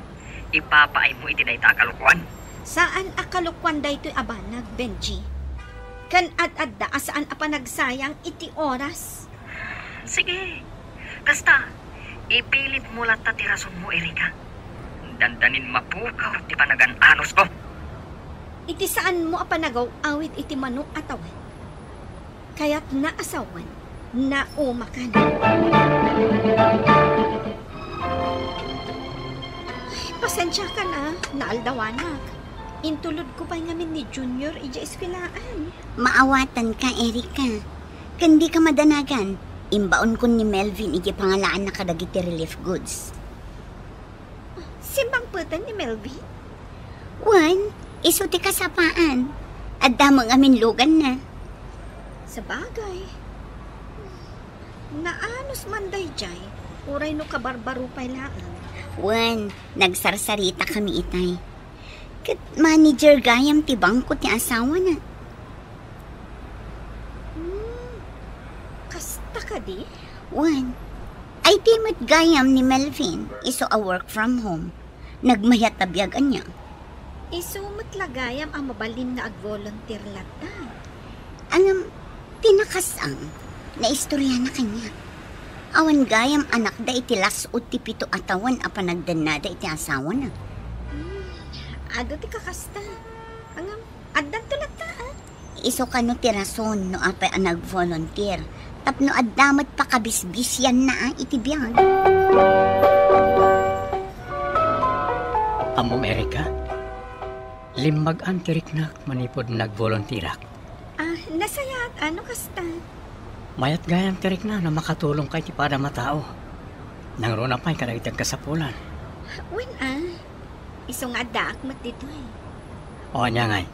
ipapaaymo iti dayta a kalokoan. Saan a kalokoan daytoy a banag, Benji. Ken ad-adda a saan a panagsayang iti oras. Sige, kasta, ipilitmo latta ti rasonmo, Erika. Dandanin mapukaw ti panagan-anusko. Iti saanmo a panagaw-awid iti mano a tawen, kayatna a sawen, naumakan. Ay, pasensiakan a, naaldawanak. Intulodko pay ngamin ni Junior idiay eskuelaan. Maawatanka, Erika. Ken dika madanagan, imbaonkon ni Melvin idiay pangalaanna kadagiti relief goods. Simmangpeten ni Melvin? Wen, isu ti kasapaan. Adda met ngamin luganna. Sabagay. Naanus man daydiay, uray no kabarbaro pay laeng. Wen, nagsarsarita kami itay. Ket manager gayam ti bangko ti asawana. Hmm, kasta kadi? Wen, I T met gayam ni Melvin, isu a work from home. Nagmayat a biag ania. Isu met la gayam a mabalin nga agvolunteer latta. Ngem, ti nakasang, naistoriana kaniak. Awan gayam anakda iti las-ud ti pito a tawen a panagdennada iti asawana. Hmm, adu ti kakasta. Ngem, addanto latta, ah. Isu kano ti rason no apay a nag-volunteer tapno adda met pakabisbisianna iti biag. Ammom, Erika, limmag-an ti riknak manipud nag-volunteerak. Ah, nasayaat, ah, no kasta. Mayat gayam ti rikna no makatulongka iti padam a tao. Nangruna pay kadagiti agkasapulan. Wen, ah. Isu nga addaak met ditoy. O, ania ngay?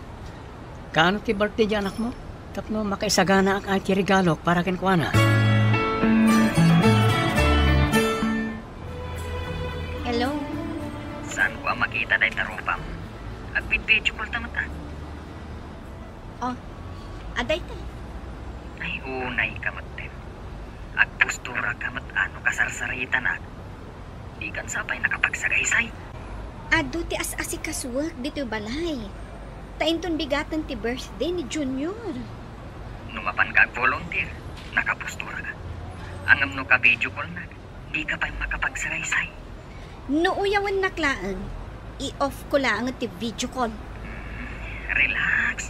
Kaano ti birthday ti anakmo? Tapno makaisaganaak iti regalok para kenkuana. Hello? Saanko a makita dayta rupam. Agvid-video call ta met, ah. Oh, adda ita. Ay, unayka met, Tem. Agposturaka met, ah, no kasarsaritana. Dikan sa pay nakapagsagaysay. Adu ti as-asikasuak ditoy balay. Ta inton bigaten ti birthday ni Junior. No mapanka ag-volunteer, nakapostura ka. Ngem no ka-video call na, dika pay makapagsagaysay. No uyawennak laeng, i-off ko laeng ti video call. Hmm, relax.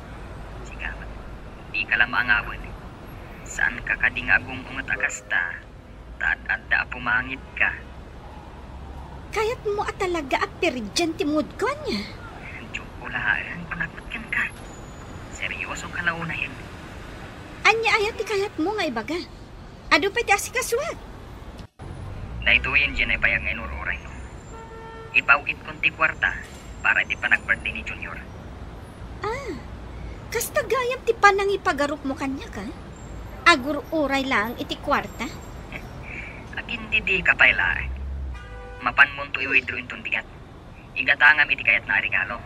Sika met, dika la maangawet. Saan ka kadi nga agum-unget a kasta? Ta ad-adda a pumangitka. Kayatmo a talaga a piridian ti moodko, ania? Joke ko laeng, kunak met kenka. Seryoso ka la unayen. Ania aya ti kayatmo nga ibaga? Adu pay ti asikasuak. Daytoyen diay naibayag nga inur-urayno. Ipaw-itkon ti kuarta para iti panag-birthday ni Junior. Ah, kasta gayam ti panangipagarupmo kaniak, a? Agur-uray laeng iti kuarta? Agindidika pay laeng. Mapanmonto i-withdraw inton bigat. Igatangam iti kayatna a regalo.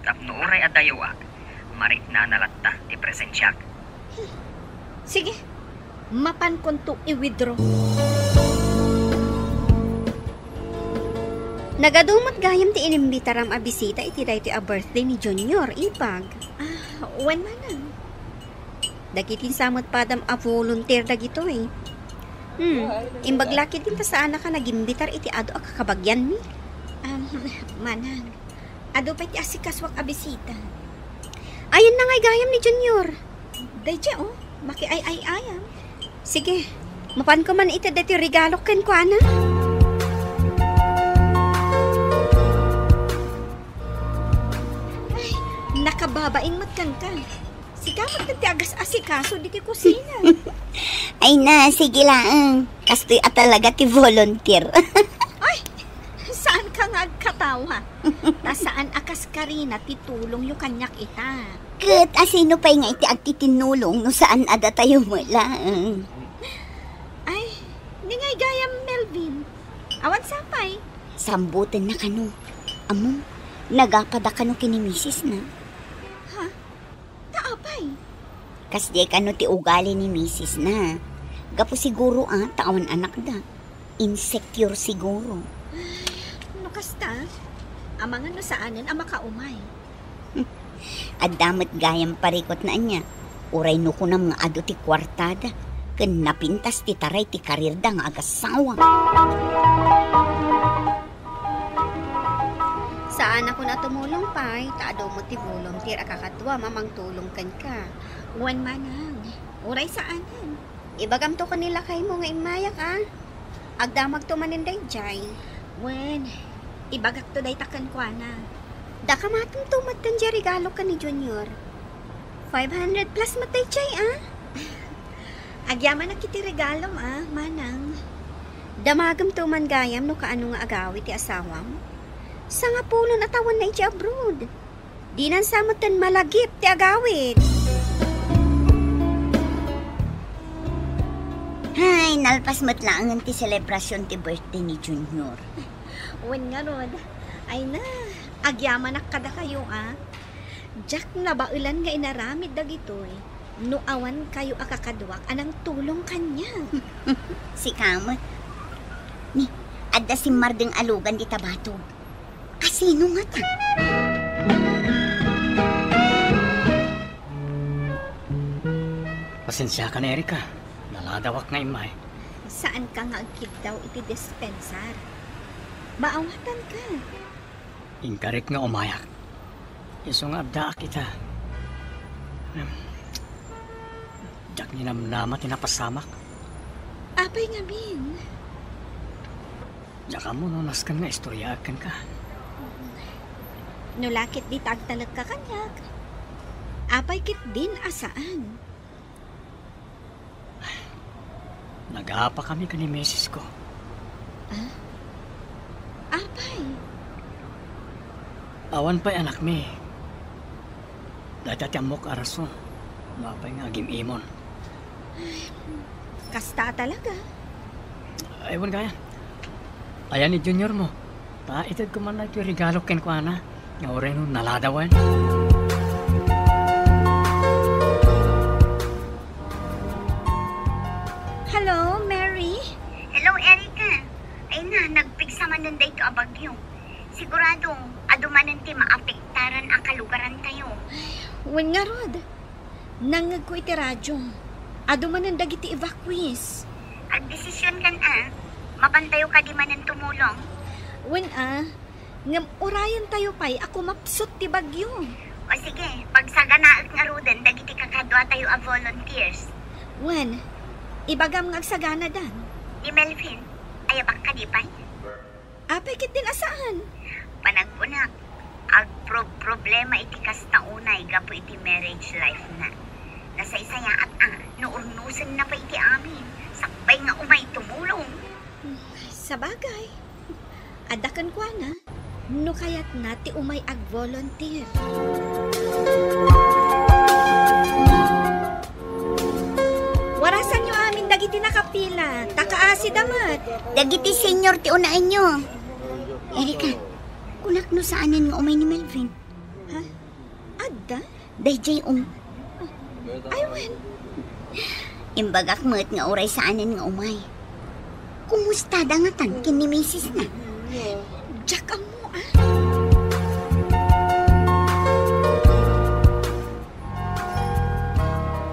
Tapno uray adayoak, mariknana latta ti presensiak. Sige, mapankonto i-withdraw. Nagadu met gayam ti inimbitaram a bisita iti daytoy a birthday ni Junior, ipag. Ah, wen manang. Dagiti sa met padam a volunteer dagitoy. Hmm, imbag la ketdin ta saanaka nagimbitar iti adu a kakabagianmi. Um, manang, adu pay ti asikasuak a bisita. Ayanna ngay gayam ni Junior. Daydiay, oh, makiay-ay-ayam. Sige, mapanko man ited daytoy regalo kenkuana. Ay, nakababain met kenka. Sika met ti agas-asikaso ditoy kusina. Ay na, sige laeng. Kastoy a talaga ti volunteer. Ay, saanka nga agkatawa. Ta saan a kas Karina ti tulongyo kaniak ita. Ket asino pay nga iti agtitinnulong no saan a datayo met laeng? Ay, ni ngay gayam, Melvin. Awan sapay. Sambutenna kano. Ammom, nagapada kano ken ni misisna. Ha? Ta apay? Kasdiay kano ti ugali ni misisna. Gapu siguro a ta awan anakda. Insecure siguro. Ay, no kasta, amangan no saanen a makaumay. Adda met gayam parikutna ania. Uray no kunam nga adu ti kuartada, ken napintas ti taray ti karierda nga agasawa. Saanakon a tumulong pay, ta adu met ti volunteer a kakaduam a mangtulong kenka. Wen manang, uray saanen. Ibagamto ken ni lakaymo nga immayak, a. Agdamagto manen daydiay. Wen, ibagakto dayta kenkuana. Dakamatengto met diay regalo ken ni Junior. Five hundred plus met daydiay, a. Agyamanak iti regalom, a, manang. Damagemto man gayam no kaano nga agawi ti asawam. Sangapulo a tawenna idiay abroad. Dinan sa metten malagip ti agawid. Hay, nalpas met laengen ti selebrasion ti birthday ni Junior. Wen ngarud, ay na, agyamanak kadakayo, a. Diak nabaelan nga inaramid dagitoy no awan kayo a kakaduak a nangtulong kaniak. Sika met. Ni, adda simmardeng a lugan dita batog. Asino ngata? Pasensiakan, Erika. Naladawak nga immay. Saanka nga agkiddaw iti dispensar. Maawatanka. Inkarik nga umayak. Isu nga addaak ita. Em, diak ninamnama ti napasamak. Apay ngamin? Diak ammo no nasken nga istoryaak kenka. No la ketdi ta agtalekka kaniak, apay ketdin a saan? Nagapakami ken ni misisko. Ah? Apay? Awan pay anakmi. Dayta ti ammok a rason no apay nga agim-imon. Kasta talaga. Ay, wen gayam. Ayan ni Junior mo. Ta, itedko man daytoy regalo kenkuana. Nga uray no naladawen. Hello, Mary? Hello, Erica. Ay Na, nagpigsa manen daytoy a bagyo. Sigurado, adu manen ti maapektaran a kalugarantayo. Wen ngarud, nangngegko iti radyo. Adu manen dagiti evacuees. Agdesisionkan a, mapantayo kadi manen tumulong? Wen a, ngem urayentayo pay a kumapsut ti bagyo. O sige, pagsaganaek ngaruden dagiti kakaduatayo a volunteers. Wen, ibagam nga agsaganadan. Ni Melvin, ayabak kadi pay? Apay ketdin a saan? Panagkunak, agprob-problema iti kasta unay gapu iti marriage life na. Nasaysayaat a, no urnosenna pay iti amin, sakbay nga umay tumulong. Sabagay, adda kenkuana, no kayatna ti umay agvolunteer. Warasanyo amin dagiti nakapila, ta kaasida met. Dagiti senior ti unaenyo. Erika, kunak no saanen nga umay ni Melvin. Ha? Adda? Daydiay, um. Ay, wen. Imbagak met nga uray saanen nga umay. Kumustada ngatan ken ni misisna? Diak ammo, a.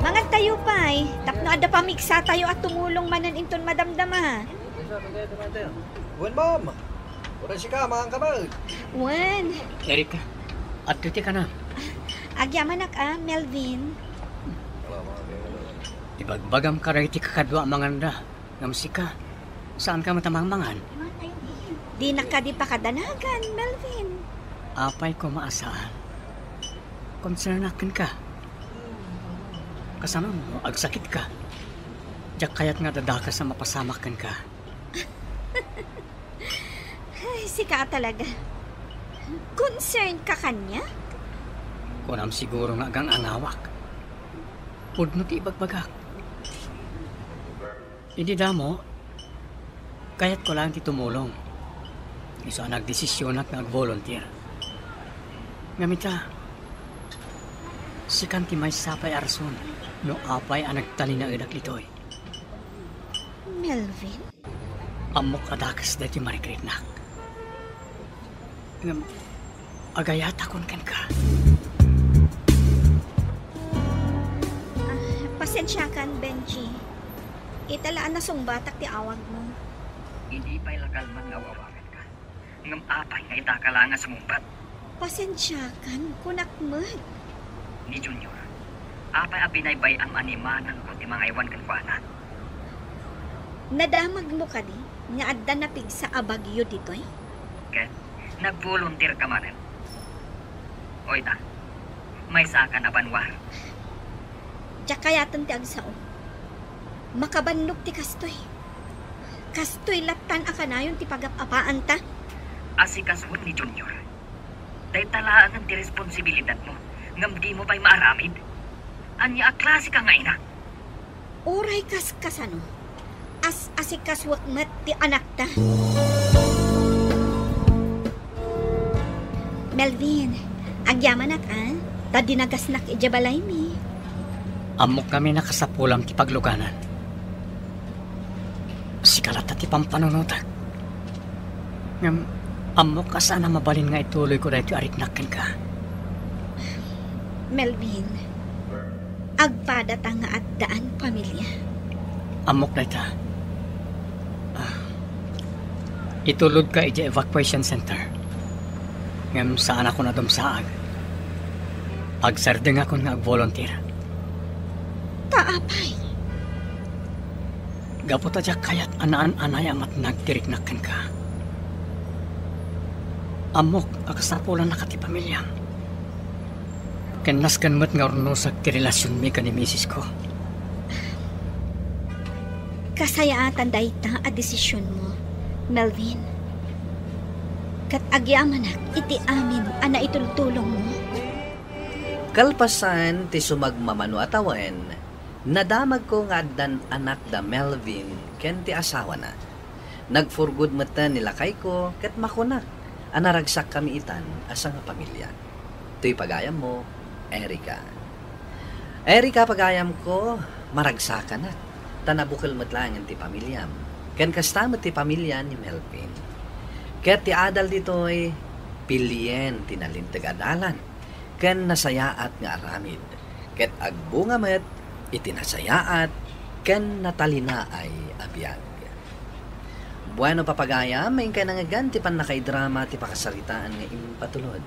Mangantayo pay, tapno adda pamigsatayo a tumulong manen inton madamdama. Wen, ma'am. Uray sika, manganka met. Wen. Erika, adda ti kanam. Agyamanak a, Melvin. Ibagbagam kadagiti kakadua a manganda. Ngem sika, saanka met a mangmangan? Dinak kadi pakadanagan, Melvin. Apay koma a saan? Konsernak kenka. Kasano no agsakitka? Diak kayat nga adda dakes a mapasamak kenka. Ay, sika talaga. Concern ka kaniak? Kunam siguro nga agang-angawak. Pudno ti ibagbagak. Idi damo, kayatko laeng ti tumulong. Isu a nagdesisionak nga agvolunteer. Ngem ita, sikan ti maysa pay a rason no apay a nagtalinaedak ditoy. Melvin? Ammok a dakes daytoy marikritnak. Ngem, agayatakon kenka. Ah, pasensiakan, Benji. Ita la a nasungbatak ti awagmo. Idi pay la kalman nga aw-awaganka. Ngem apay nga ita ka la nga sumungbat? Pasensiakan, kunak met. Ni Junior, apay a binaybay-am a nimananko ti mangaywan kenkuana? Nadamagmo kadi nga adda napigsa a bagyo ditoy? Ket nagvolunteer ka manen. O ita, maysa ka nabanua. Diak kayaten ti agsao. Makabannok ti kastoy. Kastoy lattan a kanayon ti pagap-apaanta. Asikasuem ni Junior. Dayta laengen ti responsibilidadmo, ngem dimo pay maaramid. Ania a klase ka nga ina? Uray kas kasano, as-asikasuek met ti anakta. Melvin, agyamanak a, ta dinagasnak idiay balaymi. Ammok ngamin a kasapulam ti pagluganan. Sika latta ti pampanunotek. Ngem, ammok a saan a mabalin nga ituloyko daytoy a riknak kenka. Melvin, agpadata nga addaan pamilia. Ammok dayta. Ah, itulodka idiay evacuation center. Ngem saanakon a dumsaag. Agsardengakon nga agvolunteer. Ta apay? Gapu ta diak kayat a naan-anay a matnag ti riknak kenka. Ammok a kasapulannaka ti pamiliam. Ken nasken met nga urnosek ti relasionmi ken ni misisko. Kasayaatan dayta a desisionmo, Melvin. Ket agyamanak iti amin a naitultulongmo. Kalpasan ti sumagmamano a tawen, nadamagko nga addan anak da Melvin ken ti asawana. Nagfurgod metten ni lakayko ket makunak a naragsakkami itan a sangapamilia. Toy pagayammo, Erica. Erica, pagayamko, maragsakanak, ta nabukel met laengen ti pamiliam. Ken kasta met ti pamilya ni Melvin. Ket ti adal ditoy, pilien ti nalinteg a dalan ken nasayaat nga aramid, ket agbunga met iti nasayaat ken natalinaay a biag. Bueno, papagayam, inkay nangngegan ti pannakaidrama ti pakasaritaan nga impatulod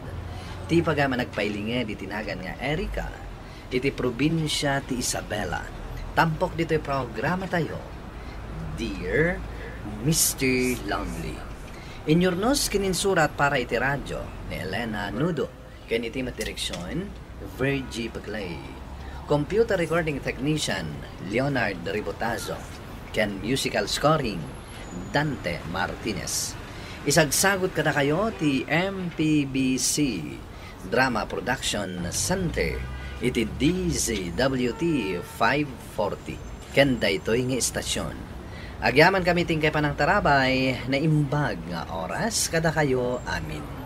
ti pagayam a nagpailinged iti nagan nga Erica, iti probinsia ti Isabela. Tampok ditoy programatayo, Dear Mister Lonely. Inyurnos ken insurat para iti radyo ni Elena Nudo, ken iti met direksion, Virgie Peclay. Computer recording technician, Leonard Ribotazo, ken musical scoring, Dante Martinez. Isagsagut kadakayo ti M P B C Drama Production Center iti D Z W T five forty ken daytoy nga istasyon. Agyaman kami ti inkay panangtarabay, naimbag nga oras kadakayo amin.